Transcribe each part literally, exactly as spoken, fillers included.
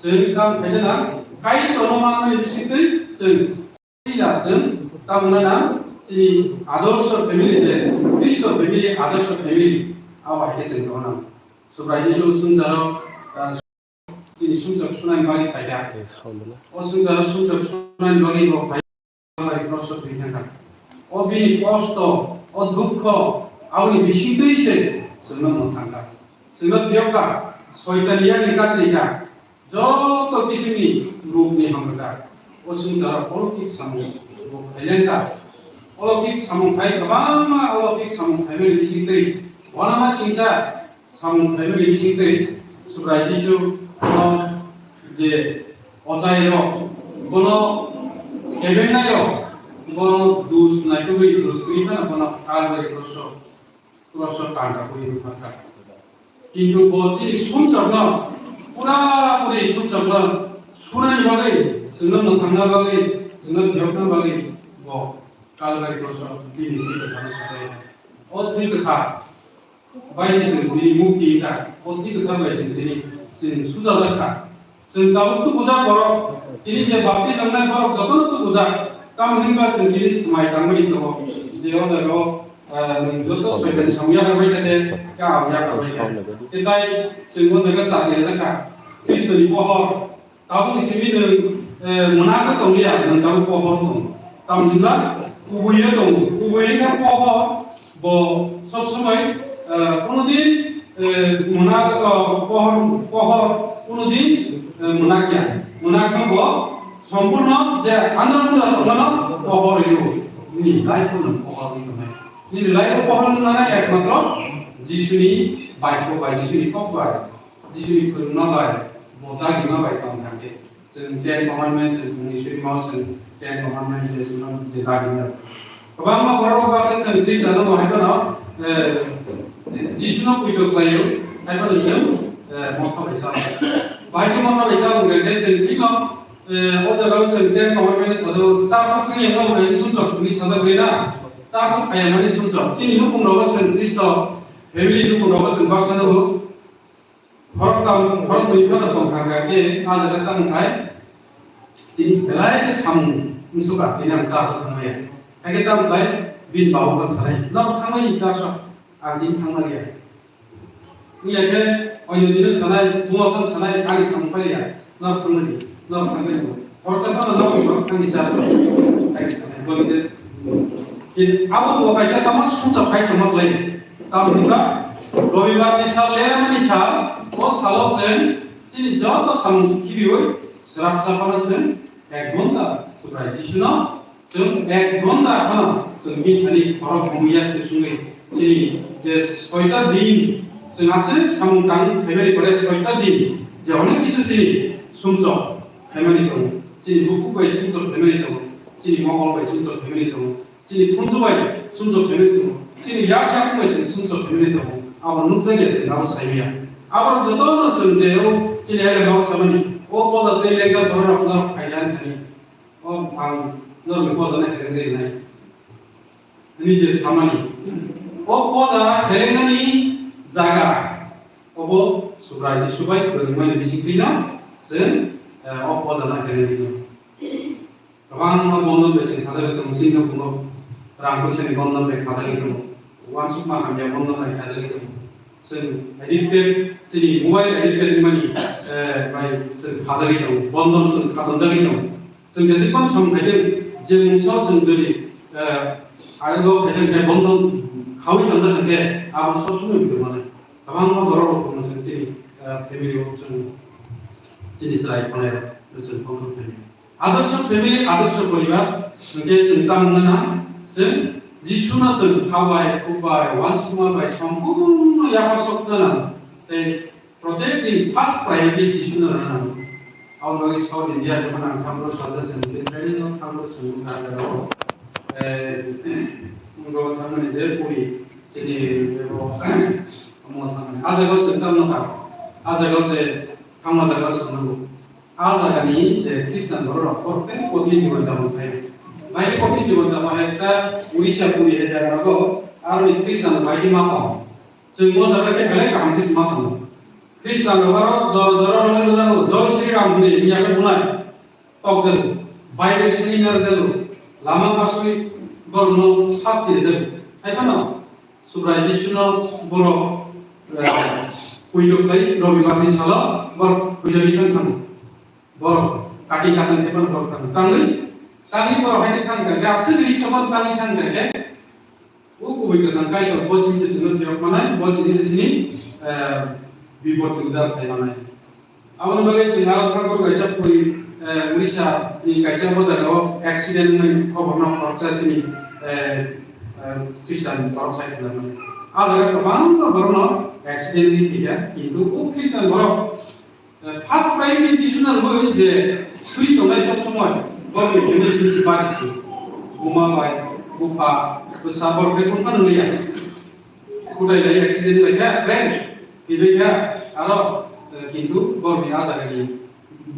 Chwng kam khaina na, Kaitorno manmani bisingtwi chwng, ya chwng, tamo na chini adorsho family je, Khristo family, adorsho family, abo hai khe chwng tongna. Subrai Jisu swngcharo, ah, chini sumchok sunani bagwi phaikha. O swngcharo sumchok sunani bagwi bo phai. Bai prosot ringkha. O bini kosto, o dukho, aboni bisingtwi se chwngno mwthangkha. Chwngno phiyokha, Soitan yakni kaklikha, joto kisimni rukni hamrwkha. O swngcharo oloukik samung bo khailangkha. Oloukik samung khai kwbangma oloukik samung khaimani bisingtwi uanama singcha samung khaimani bisingtwi Subrai Jisu no je ochai rok, bono kebeng nai rok, bono dus naitugwi dus twi phano bono Kalbari kroso, kroso tangka kwi rwphakha. Kintu bo chini sumchokno pura puri sumchokno sunani bagwi, chwngno mwthangna bagwi, chwngno phiyokna bagwi bo Kalbari kroso bini thwi kwthar sabai. O thwi kwthar bai se chwng tini mukti wngkha, o twi kwthar bai chwng tini chwng sujajak kha. Chwng tabuk tubujak borok, tini je baptism nai borok jotono tubujak. Tamo hwnba chwng tini swmai tangmani tongo, je o jaga o, ah, nwng joto soitan samung yakarbai kha de, khe ang yakarbai kha. Tei tai chwng o jaga chakri rwjak kha, Khristoni pohor. Tabukni simi nwng, eh, mwnakno tong liya, nwng tabuk pohor tong. Tamni hwnba kubui o tongo. Kubui wngkha pohor, bo sob somoi, eh, kuno din, eh, mwnakno, pohor, pohor kuno din, eh, mwnakya. Mwnakno bo sompurno je andro andro tongmano pohor rw. Nini life-o nwng pohor wngwi tongnai. Nini life-o pohor wngmana ekmatro Jisuni baikho bai, Jisuni kok bai. Jisuni phwrwngma bai, bo dagima bai tong thangkhe. Chwng Ten Commandments, chwng bungni swima, chwng Ten Commandments je swima je dagima. Kwbangma borok baksa chwng Khristiano bo hai phano, eh, Jisuno puito khlaio, hai phano chwng, eh, motha bai sa. Bahai khe motha bai sa wngkha khe chwng thikno, eh, o jaga o chwng Ten Commandments sado, chasok thangya no hwnwi sumsok hwnwi sajak bai na, chasok phaiya mani sumsok. Chini nukhung rogo chwng Khristo, family nukhung rogo chwng baksa nugo. Khoroktham, khoroknwi phano tong thangkha khe, a jaga tamo khai, tini belai khe samung wngsukha, tini ang chasok thangmaya. Hakhe tamo khai, bini babu phano sanai, "Norok thangmani chasok, ang tini thangmaliya." Wngya khe, oino dino sanai, buma phano sanai, "Ani samung paliya, norok thangmani, norok thangmani bo." Khoroksa phano norok thangni chasok, tei sanai, bo khe, abo bo kaisa tamo sumsok khai tongma klai. Tamni ba, Robibar ni sal, lemani sal, o salo chwng chini joto samung kibiwi swrapsa phano chwng ek ghonta Subrai Jisuno chwng ek ghonta phano chwng bini thani khorok humya se sungwi chini je soita din chwng aswk samung tang phaimani pore soita din je onek kisu chini sumsok phaimani tongo, chini bukhuk bai sumsok phaimani tongo, chini mokol bai sumsok phaimani tongo. Chini khunju bai sumsok phaimani tongo. Chini yak yak bai chini sumsok phaimani tongo. Abo nukjakya chini abo saimaya. Abo jotono chwng je o chini elema o samani, o poja tei lengjak borok rok no khaina thani. O ang norokni poja no heleng rinai. Hwnwi je samani. O poja helengnani jaga obo Subrai Jisu bai kwrwngmani bisingtwi no chwng, eh, o poja no heleng rino. Kwbangma bondon bai chwng khajagwi tongo, chini nukhungo rang puisani bondon bai khajagwi tongo, uansukma hamya bondon bai khajagwi tongo. Chwng addicted, chini mobile addicted wngmani, eh, bai chwng khajagwi tongo, bondon chwng khatonjagwi tongo. Chwng jeswk phano samung khaitwng, je mungsa chwng jodi, eh, arogo khaitwng khe bondon khaui tonjak hwnkhe, abo sob somoi wngwi tongmani. Kwbangma borok rok tongo chwng chini, eh, family o chwng chini chwrai khonai rok chwng control khainai. Adorsho family, adorsho poribar, hwnkhe chwng tamo wngna, chwng Jisuno chwng kha bai, khuk bai, uansukma bai, sompurno yapasokna nango. Tei protek din first priority Jisuno rwna nango. Aboni bagwi South India jemon ang thangbo sajak chwng je training o thangbo chwng wngkha, eh, wngkha thangmani je puri chini abo omo thangmani. A jaga o chwng tamo kha, a jaga o se thangma jaga o chwng nango. A jagani je Christian borok rok protek kothin jibon japon khai. Bai kothin jibon japon ekta Odisha puri hai jaga rogo aroni Christian bai ma tong. Chwng o jaga khe belai kaham khe se ma tongo. Khristan rok aro jora jora rwmani bwskango Joi Shri Ram hwnwi yakhe bunai tok jago, Bible sini nar jago, lama kasui borokno sasti jago. Hai phano Subrai Jisuno borok, eh, puijo khlai Robibarni salo borok puijo ni thang thango. Borok kati kati khe phano borok thang tangwi, tangwi borok hai thang thang khe aswk ri soman tangwi thang thang khe O kubui kwthang Kaitor bo sini se sino phiyok manai, bo sini se sini, eh, bipod ni udar khai manai. Aboni bagwi chwng aro thangkor kaisa puri, eh, Odisha ni kaisa o jaga o accident ni khobor no khoroksa chini, eh, eh, Christian borok sai khna mani. A jaga kwbangma borok no accident ni thika, kintu o Christian borok First priority Jisu nangwi je suri tongnai sob somoi, borokni family sini si bachisi. Buma bai, bupha, bwsa borok bai phone phano liya. Kutai lai accident lai kha, friend, tibei kha, aro, eh, kintu borokni a jagani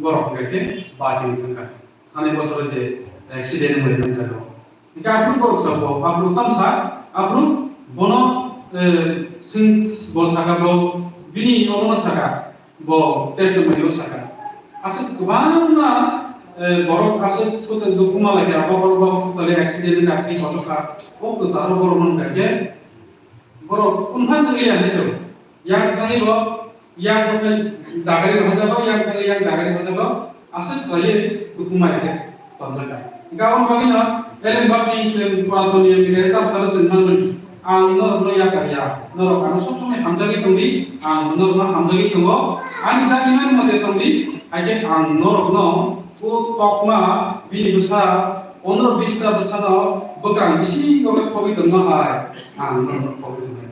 borok bai khe bachini thangkha. Thani bosoro je accident wngwi nukjago. Hingke aphuru borok sabo, aphuru tamsa, aphuru bono, eh, sing bo saka bo, bini omono saka, bo testimony o saka. Aswk kwbangma, eh, borok aswk thutel dukhu malai kha, bohor bo thutale accident wngkha, thwi kochokha, o kwcharo borok wngkha khe, Borok unphan chwngli ya hinwi sao. Yang thangwi bo, yang thangwi dagari rok hajago, yang thangwi yang dagari rok hajago, aswk khlaiwi dukhu mai khe tonjakha. Hingkhe aboni bagwino Ellen White ni chwng Pura Duniya ni kaisa chapter o chwng nangmani, "Ang norokno yakar ya, norok ano sob somoi hamjagwi tongdi, ang norokno hamjagwi tongo, ani dagimani mote tongdi, hai khe ang norokno o tokma bini bwsa pondro bista bwsano bwkrang bisingo khe khogwi tongma hai, ang norokno khogwi tongnai."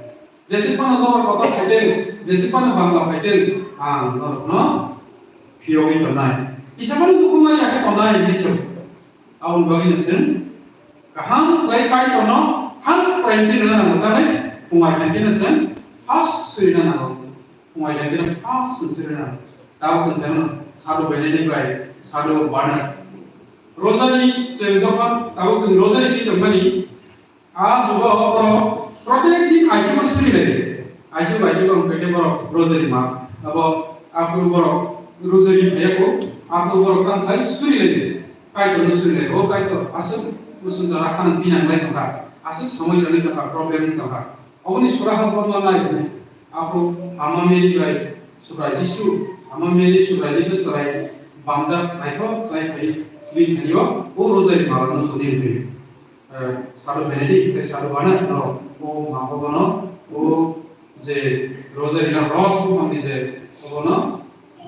Jesi phano norok kotor phaiteng, jesi phano bangla phaiteng, ang norokno phiyogwi tongnai. Kisa phano dukhu ma ya khe tongnai hinwi se. Aboni bagwino chwng kaham khlai Kaitorno first priority rwna nango, tamni phungai thangkheno chwng first suri rwna nango. Phungai thangkheno first chwng suri rwna nango. Tabuk chwng chano Sadhu Benedict bai Sadhu Bernard. Rosary chwng jokhon tabuk chwng rosary khe tongmani, A jugo borok protek din aisuk suri lai. Aisuk aisuk wng khe borok rosary ma. Abo aphuru borok rosary phaiya ko, aphuru borok tang khai suri lai. Kaitor no suri lai. O Kaitor aswk bwswng jora hanang binang lai tongkha. Aswk somoi chani tongkha, problem wng tongkha. Oboni sura ha borok ma nai hwnwi. Aphuru Ama Mary bai Subrai Jisu, Ama Mary Subrai Jisu chwrai bamjak naithok khlai phai bini thani o, o rosary ma no suri lai. Eh, Sadhu Benedict tei Sadhu Bernard no o mago bono o je rosary no ros bumang ni je obono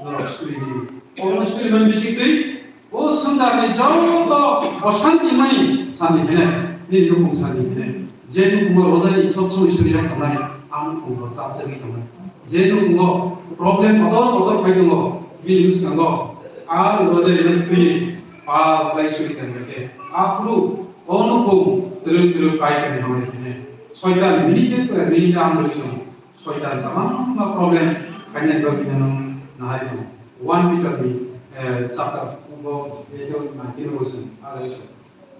norok suri di. Obono suri man bisik twi o swngchar ni joto osanti mani santi hene, nini nukung santi hene. Je nukungo rosary sob somoi suri jak tongnai, ang nukungo chapjagwi tongnai. Je nukungo problem kotor kotor phai tongo, bini bwskango ang rosary no suri pal khlai suri tongkhe. Aphuru O nukung twrwk twrwk Kaitorni hamari hwnwi. Soitan minute pore minute amjagwi tongo. Soitan kwbangma problem khainai bagwino nahai tongo. One Peter ni, eh, chapter bo eight o nineteen o se, aro se.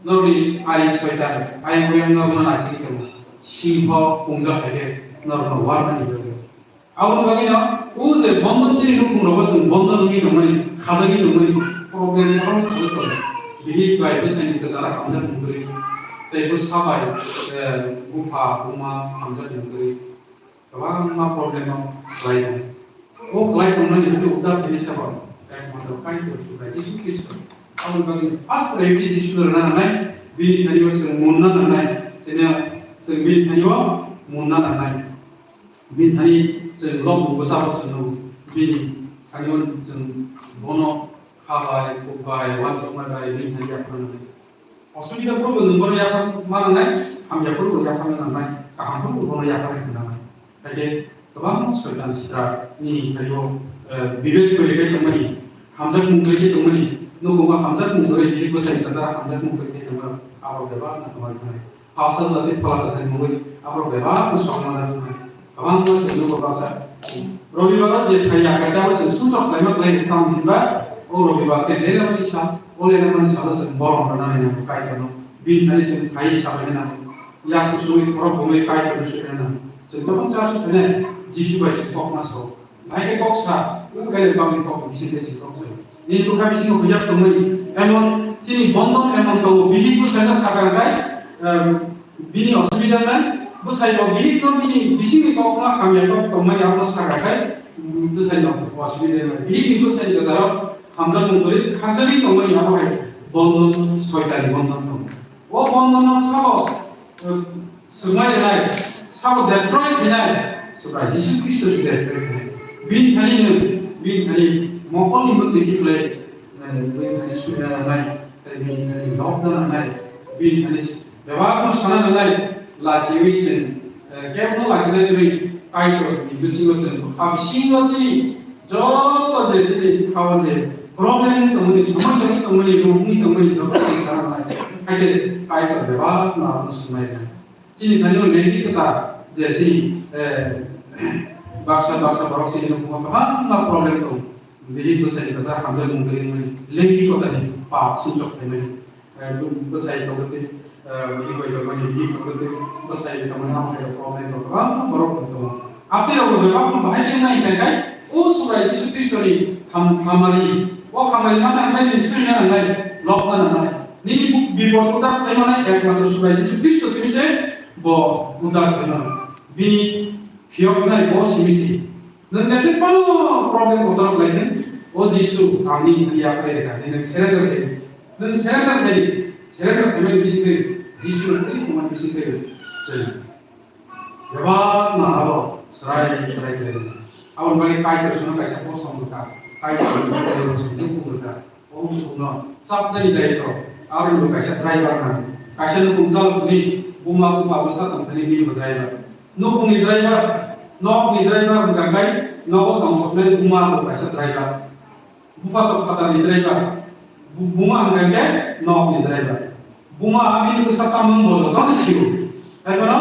Norokni ai Soitan, ai oyang norokno naisigwi tongo. Singho pungjak hai khe norokno warnani bagwi. Aboni bagwino o je bondon chini nukhung rogo chwng bondon wngwi tongmani, khajagwi tongmani, problem kwbangma khajak tongo. Bihik bai bwsaini kwchara hamjak mungkwrwi, tei bwsa bai, eh, bupha buma hamjak mungkwrwi, kwbangma problem o khlai tongo. O khlai tongmani hwnwi uddar khainai sabo ekmatro Kaitor Subrai Jisu Khristo. Aboni bagwino first priority Jisu no rwna nangnai, bini thani o chwng munna nangnai, chini chwng bini thani o munna nangnai. Bini thani chwng lobung bwsabo chwng nukgo. Bini thani o chwng bono kha bai, kuk bai, uansukma bai bini thani yapharna nangnai. Osubida phuru bo nwng bono yapharma nangnai, hamya phuru bo yapharna nangnai, kaham phuru bo bono yapharna nangnai. Haikhe kwbangma soitan sitra nini thani o, eh, bibek twi khe tongmani, hamjakmung twi khe tongmani, nukhungo hamjakmung kwrwi, bini bwsai kwcharo hamjakmung twi khe tongmani, abo bebak no tongwi thanai. Pastor jati phola kwthai mungwi aborok bebak no sokma jak wngnai. Kwbangma chwng nugo baksa. Robibar o je phai ya, kaisa abo chwng sumsok khlaima khlai tamo hinba o Robibar khe lelamani sal, o lelamani salo chwng bolong rwnani nango Kaitorno. Bini thani chwng phai sabaina nango. Yasu chugwi khorok bumui Kaitorno sui rwna nango. Chwng tobang church o phainai Jisu bai se kokma sok. Hai khe kok sa, wng khe le bangni kok bising tei si kok sa. Nini bwkha bisingo hujak tongmani, emon chini bondon emon tongo, bihik bwsaino sakha khe, em, bini osubida wngnai, bwsai bo bihik no bini bisingni kok no hamya kok tongmani abono sakha khe, mm, bwsai no osubida wngnai. Bihik ni bwsai ni kwcharo hamjakmung kwrwi khanjagwi tongmani abo hai bondon, soitan ni bondon tongo. O bondon no sabo, eh, swrwngmani rwnai, sabo destroy khainai, Subrai Jisu Khristo se destroy khainai. Bini thani nwng, bini thani mokol ni bwtwi khe khlai, eh, bini thani suina nangnai, tei bini thani lobna nangnai, bini thani bebak no sana nangnai, lachiwi chwng, eh, kebo no lachina kwrwi Kaitor ni bisingo chwng ha bisingo si joto je chini bwkhao je problem wngwi tongmani, somosya wngwi tongmani, rok wngwi tongmani joto chwng sana nangnai. Hai khe Kaitor bebak no abono swngmai rwnai. Chini thani o lengdi kwtal je chini, eh, baksa baksa borok chini nukhungo kwbangma problem tongo. Bihik bwsai ni kwcharo hamjakmung kwrwi wngmani, lengdi kwtal ni pap sumsok khaimani, eh, bwsai tongwi twi, eh, bihik bai tongmani, bihik tongwi twi bwsai bai tongmani, amo hai rok problem rok kwbangma borok tongo. Amtwi rok bo bebak no bahai khe nai khe kai, o Subrai Jisu Khristo ni ham-, hamari, o hamari mana nai ni suri mana nai, lok mana nai. Nini bu-, bipod udar khaimani ekmatro Subrai Jisu Khristo simi se bo udar khaimani. Bini phiyoknai bo simi se. Nwng jese kono problem kotorok lai nwng, o Jisu, ang nini thani yaphai rwkha, nwng surrender khlai di. Nwng surrender khlai di. Surrender khlaimani bising twi, Jisu no twi thumani bising twi, chwng bebak no abo srai srai khlai rwkha. Aboni bagwi Kaitor chwngno kaisa kosong rwkha, Kaitor chwngno kaisa kosong rwkha. O nukhungno chapnani daitw, aro bo kaisa driver nang. Kaisa nukhung chalo thwngwi buma bupha bwsa tongthani bini bo driver. Nukhungni driver, nokni driver hwnkha khe nogo tongsoknai buma bo kaisa driver. Bupha tong phatarni driver. Bu-, buma hwnkha khe nokni driver. Buma bini bwsa tamo wngbo jotono sio. Haiphano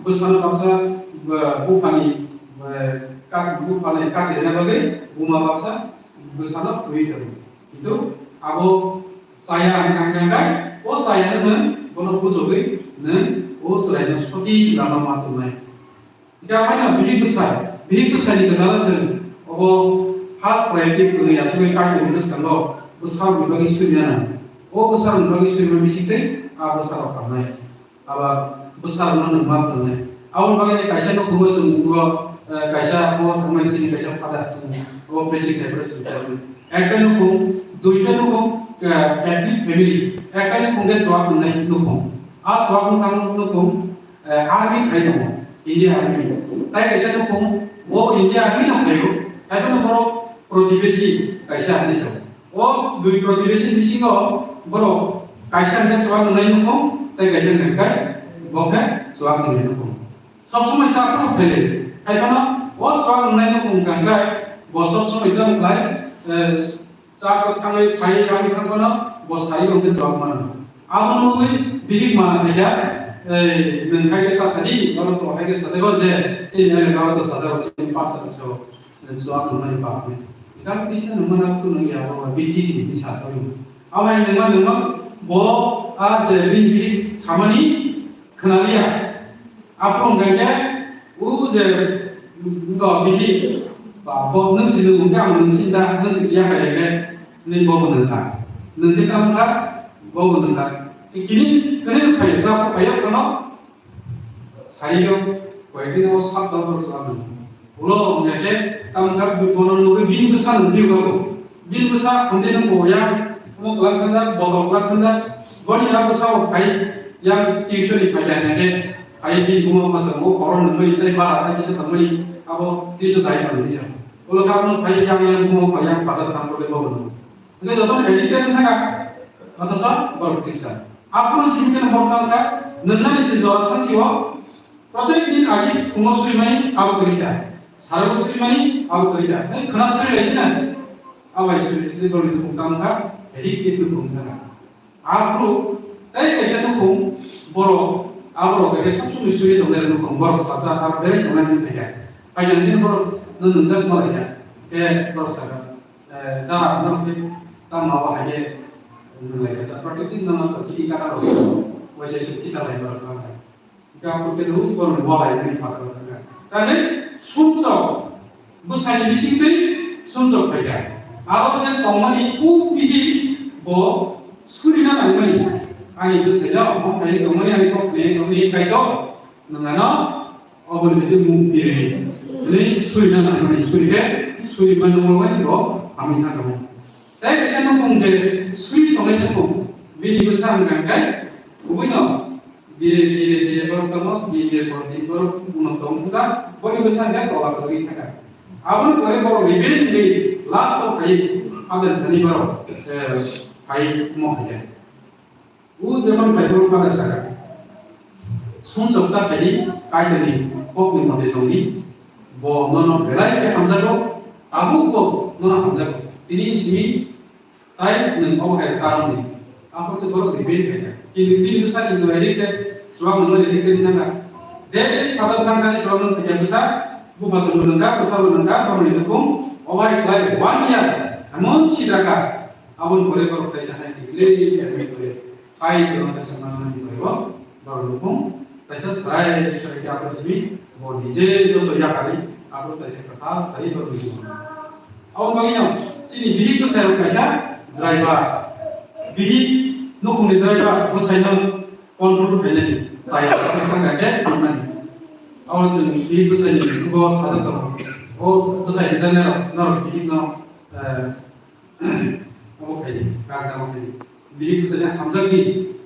bwsano baksa, eh, buphani, eh, kak-, buphani katirina bagwi buma baksa bwsano twiwi tongo. Kintu abo chaya hwnwi ang kha khe, o chaya no nwng bono bujogwi nwng o chwraino soti lama ma tongnai. Hwnkhe amaino bihik bwsa, bihik bwsani kwcharo chwng obo first priority kwrwi achugwi Kaitorni bwskango bwsarokni bagwi surina nango. O bwsarokni bagwi surima bising twi a bwsarok hamnai. Aba bwsarokno nwng ma phrwngnai. Aboni bagwi kaisa nukhungo chwng nugo, eh, kaisa o thangmani chini kaisa father chwng o preaching khlai phano chwng chajagwi. Ekta nukhung, duita nukhung, eh, Catholic family. Ekta nukhung khe chuak nungnai nukhung. A chuak nungkha nukhung, eh, army khai tongo, India Army. Tai kaisa nukhung, o India Army no khlaio. Haiphano borok protibesi kaisa hinwi sao. O dui protibesi bisingo borok kaisa hwnkhe chuak nungnai nukhung, tei kaisa hwnkhe bo khe chuak nungnai nukhung. Sob somoi church-o phailai. Haiphano o chuak nungnai nukhung hwnkhe bo sob somoi tamo khlai, eh, church-o thangwi phaiwi rangwi thangphano bo sari hwnkhe chuak mano. Abo nugwi bihik mana khaikha, eh, nwng khaikhe ta sadi, oro to khaikhe sajago je, chini elaka-o to sajago, chini pastor-o sajago. Chuak nungnai pap ni. Jang kisa nungmano kunu ya bo B T C ni sa sa ni. Amai nungma nungma bo a je bini bini samani khna liya. Aphuru hwnkha khe u je bo bihi ba bo nwng si nung khe ang nwng si da nwng si ya kha ya khe ni bo bo nung kha. Nung khe tamo kha bo bo nung kha. Kini kene phai ja phai ya phano. Sari o, koyekdin o sap dal boro chwla nang. Ulo wngya khe, tamo khe bono nugwi bini bwsa nung di ulo. Bini bwsa hundi nung bo ya, omo kwlak thangjak, bodol kwlak thangjak, boni a bwsa o phai, yang tuition ni phai ya hwnkhe, phai bini buma bwsa o horo nungmani tei bara tei kisa tongmani, abo tuition dai tongmani sa. Ulo khe abono phai yang yang buma phai yang father tang khe bo nung. Hwnkhe jotono addicted wngkha kha, othocho borok thwisa. Aphuru simi khe hor tang kha, nwngnani se jora thang sio, protek din agi phungo surimani abo kwrwi kha, sarabo surimani abo kwrwi kha. Hei khwna suri lai sina, abo hai suri lai sina, borokni nukhung tang kha, addicted nukhung wngkha kha. Aphuru tei kaisa nukhung borok, aborok khe sob somoi suri tongnai nukhung, borok sajak abo belai tongnai hwnwi phaikha. Phaikha hwnkhe borok no nwngjak ma laikha, khe borok sakha. Eh, da, no, ke, ta ma wa haye, nung lai, ta, prakriti nama to, kiti kata ro, wa se se kita lai, ro, ro, ro. Ga ko ke ru, ko ro, wa lai, ni pa, ro, ro, ro. Ta ne, sum so, Bwsaini bisingtwi sumsok phaikha. Aro je tongmani kuk bihik bo surina nangmani. Ani bwsaino omo khaina tongmani ani kok khaina tongmani Kaitor nwng ano oboni bwtwi mukti rwdi. Hwnwi surina nangmani, surikhe, surimani ulo bai bo hamwi thangkha. Tei kaisa nukhung je suri tongnai nukhung, bini bwsa hwnka khe, kubui no dire, dire, dire borok tongo, dire, dire borok, tini borok buno tong kha, boni bwsa hwnka tola kwrwi thangkha. Aboni pore borok revenge ni last o phai, adan thani borok, eh, phai mo hai. O jemon Bible pada saka. Sumsok ta phai, Kaitorni kokni mote tongdi. Bo nono belai khe hamjago, tabuk bo nono hamjago. Tini simi tai nwng obo hai karon ni. Apo to borok repent khaikha. Kintu bini bwsa kintu hai rikhe, suwak nwngno rikhe nangkha. Daily father thang thani suwak nwng khaikha bwsa, bupha chwngno nangkha, bwsano nangkha, borokni nukhung, obo hai khlai one year, emon sida kha. Aboni pore borok kaisa hai khe le, le, le, le, le. Hai, borok kaisa manmani bai bo, borok nukhung, kaisa srai, srai khe abo simi, bo nije joto yakarwi, abo kaisa kwtal khlai borok nukhung. Abo bagwi no, chini bihik bwsai rok kaisa driver, bihik nukhungni driver bwsai no control khainani, sai, sai, sai, sai, sai, sai, sai. Abo chwng bihik bwsai ni bo sajak tongo. O bwsai ni driver rok, norok bihik no, eh, Obo khai di, kar kamo khai di. Bihik bwsai ni hamjak di,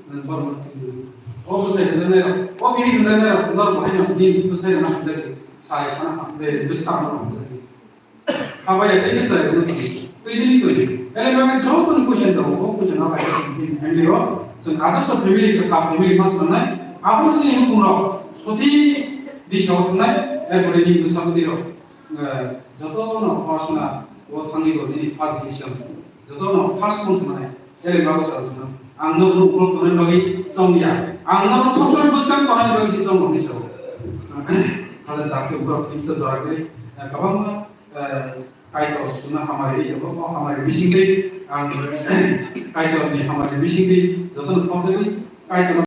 nang borok no thwngwi. O bwsai ni nai rok, o bihik ni nai rok, nang bo hai no, ni bwsai no hamjak di. Sai sana hamjak di, bwsai no hamjak di. Haba ya tei bwsai no thwngwi. Twi twi twi. Ele mane joto ni question da, o question ha bai ni family ro. Chwng adarsa family ka family mas manai. Abo si ni kuno. Soti di shot nai, e bole ni bwsa di ro. Eh, jotono porosona o thangwi bo nini first division, jotono first post manai, ere bago sa sano. Ang no no ulo tonai bagwi chongya. Ang no no sob somoi bwskang tonai bagwi si chongo ni sao. Hada dakti ulo pinto jora gwi, eh, kabang, eh, Kaitor suna hamari ri jogo, o hamari bisingtwi ang Kaitor ni hamari bisingtwi jotono khobjagwi Kaitor